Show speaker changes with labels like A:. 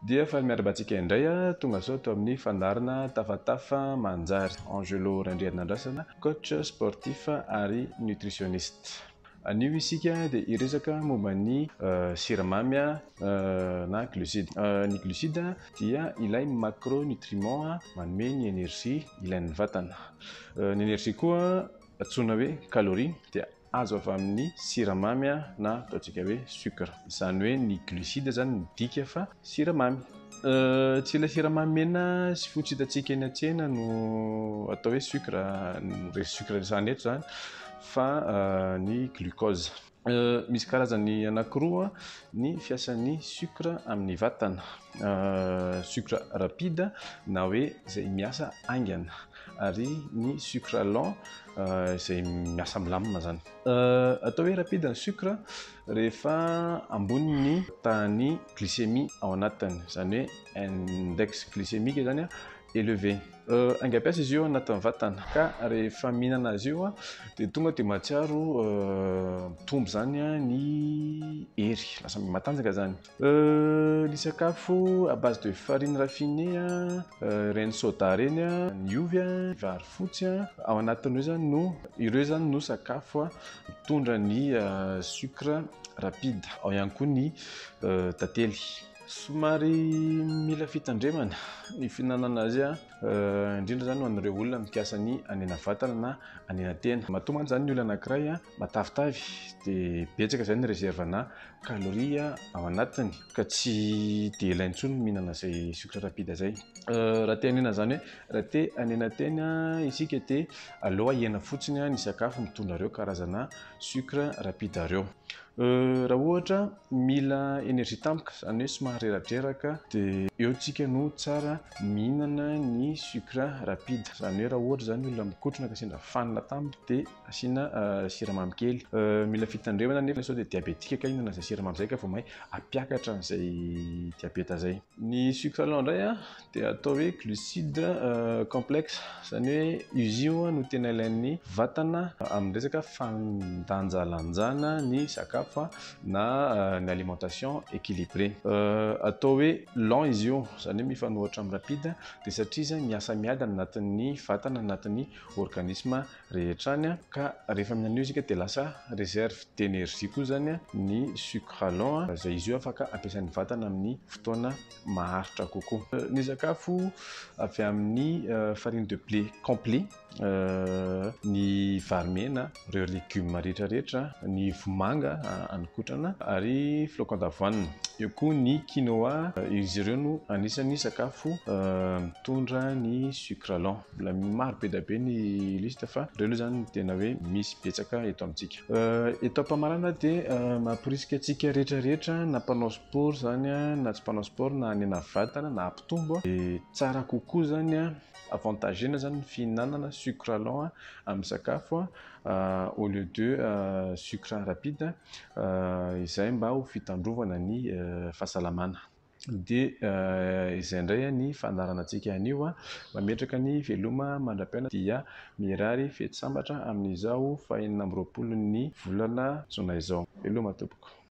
A: Dia faly miarahaba antsika indray tonga soa ato amin'ny fandaharana Tafatafa Manjary. Angelo Randrianandrasana, coach sportif ary nutritionniste. Anio isika dia hiresaka momba ny siramamy na glucide. Ny glucide dia ilay macronutriment manome ny énergie ilain'ny vatana. Ny énergie koa antsoina hoe calorie dia azo avy amin'ny siramamy na ataontsika hoe sucre. Izany hoe ny glucide zany midika fa siramamy. Tsy ilay siramamy mena sy fotsy hitantsika eny an-tsena no atao hoe sucre, ny sucre resahana eto zany fa ny glucose. Misy karazany anankiroa ny fiasan'ny sucre amin'ny vatana. Sucre rapide na hoe izay miasa haingana ary ny sucre lent izay miasa milamina zany. Atao hoe rapide ny sucre rehefa ambony ny tahan'ny glycémie ao anatiny, izany hoe index glycémique zany élevé. Haingam-piasa izy io ao anatin'ny vatana ka rehefa mihinana azy io dia tonga dia mahatsiaro mitombo zany ny hery, lasa matanjaka zany. Ny sakafo à base de farine raffinée, ireny soda ireny, ny ovy, ny vary fotsy, ao anatin'ireo zany no ireo zany no sakafo mitondra ny sucre rapide. Ao ihany koa ny tantely. Somary mila fitandremana ny fihinanana azy, indrindra zany ho an'ireo olona mikasa ny hanena vatana na hanena tena. Matoa mantsy zany ny olona anankiray matavitavy dia betsaka zay ny réserve na calorie ao anatiny ka tsy dia ilaina intsony ny mihinana izay sucre rapide izay. Raha te hanena zany hoe raha te hanena tena isika dia aleo ahena fotsiny ny sakafo mitondra ireo karazana sucre rapide ireo. Raha ohatra mila énergie tampoka, izany hoe somary reradreraka dia eo tsika no tsara mihinana ny sucre rapide. Izany hoe raha ohatra zany olona mikotrana ka sendra fanina tampoka dia asiana siramamy kely. Mila fitandremana nefa sao dia diabetika ka hihinana izay siramamy izay ka vao may hampiakatra an'izay diabeta izay. Ny sucre lent indray dia atao hoe glucide complexe, izany hoe izy io no tena ilain'ny vatana amin'ny resaka fandanjalanjana ny sakafo na ny alimentation équilibrée. Atao hoe lent izy io, izany hoe mifanohitra amin'ny rapide dia satria izy miasa miadana anatin'ny vatana, anatin'ny organisme rehetra any ka rehefa mihinana io isika dia lasa réserve d'énergie koa zany ny sucre lent izay izy io afaka ampiasain'ny vatana amin'ny fotoana maharitra kokoa. Ny sakafo avy amin'ny farine de blé complet, ny vary mena, ireo legioma rehetrarehetra, ny vomanga haninkotrana ary flocon d'avoine. Eo koa ny quinoa, izy ireo no anisan'ny sakafo mitondra ny sucre lent. Mbola maro be dia be ny liste fa ireo aloha zany no tena hoe misy betsaka eto amintsika. Eto am-pamarana dia mamporisika antsika rehetrarehetra na mpanao sport zany na tsy mpanao sport na hanena vatana na hampitombo dia tsara kokoa zany avantagena zany ny fihinanana sucre lent amin'ny sakafo au lieu de sucre rapide izay mba ho fitandrovana ny fahasalamana. Dia izay indray ny fandaharana antsika anio, mametraka ny veloma mandra-pihaona dia mirary fety sambatra amin'izao faha 26 ny volana jona izao. Veloma tompoko.